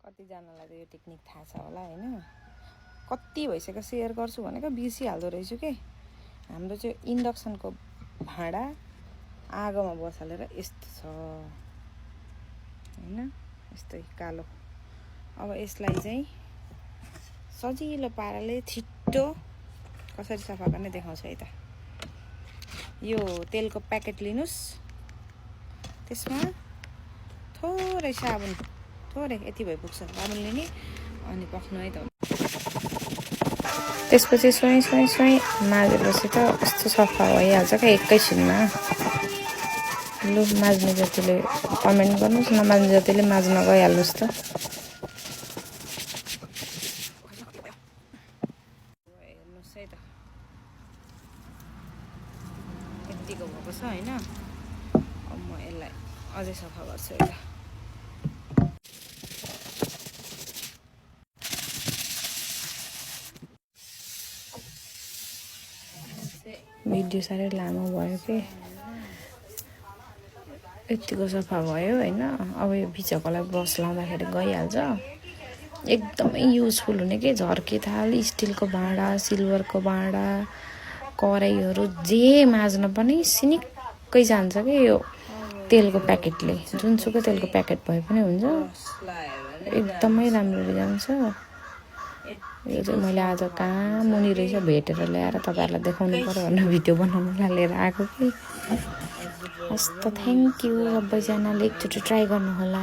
कतिजनालाई त यो टेक्निक थाहा छ होला हैन कति भइसक्यो शेयर गर्छु भनेको बिर्सिहाल्दो रहेछु के हाम्रो चाहिँ इन्डक्सनको भाँडा आगोमा बसालेर यस्तो छ हैन यस्तै कालो अब यसलाई चाहिँ सजिलो पाराले छिट्टो कसरी सफा गर्ने देखाउँछु है त यो तेलको प्याकेट लिनुस् त्यसमा थोरै साबुन थोरै यति भए पुग्छ साबुन लिने अनि पख्नु है त त्यसपछि सोही सोही सोही माझेपछि त यस्तो सफा भइहाल्छ क्या एकैछिनमा लु माझ्ने जतिले कमेन्ट गर्नुस् नमाज्ने जतिले माझ्न गइहाल्नुस् त हेर्नुस् है त यतिको भएको छ हैन अब म यसलाई अझै सफा गर्छु है त भिडियो साह्रै लामो भयो कि यतिको सफा भयो हैन अब यो बिचकोलाई ब्रस लाउँदाखेरि गइहाल्छ एकदमै युजफुल हुने के झर्के थाल स्टिलको भाँडा सिल्भरको भाँडा कराईहरू जे माझ्न पनि सिनिक्कै जान्छ के यो तेलको प्याकेटले जुनसुकै तेलको प्याकेट भए पनि हुन्छ एकदमै राम्ररी जान्छ यो चाहिँ मैले आज कहाँ मुनि रहेछ भेटेर ल्याएर तपाईहरुलाई देखाउनु पर्यो भनेर भिडियो बनाउनलाई लिएर आएको कि हस् त थ्यांक यू सबैजनाले एकचोटि ट्राई गर्नु होला।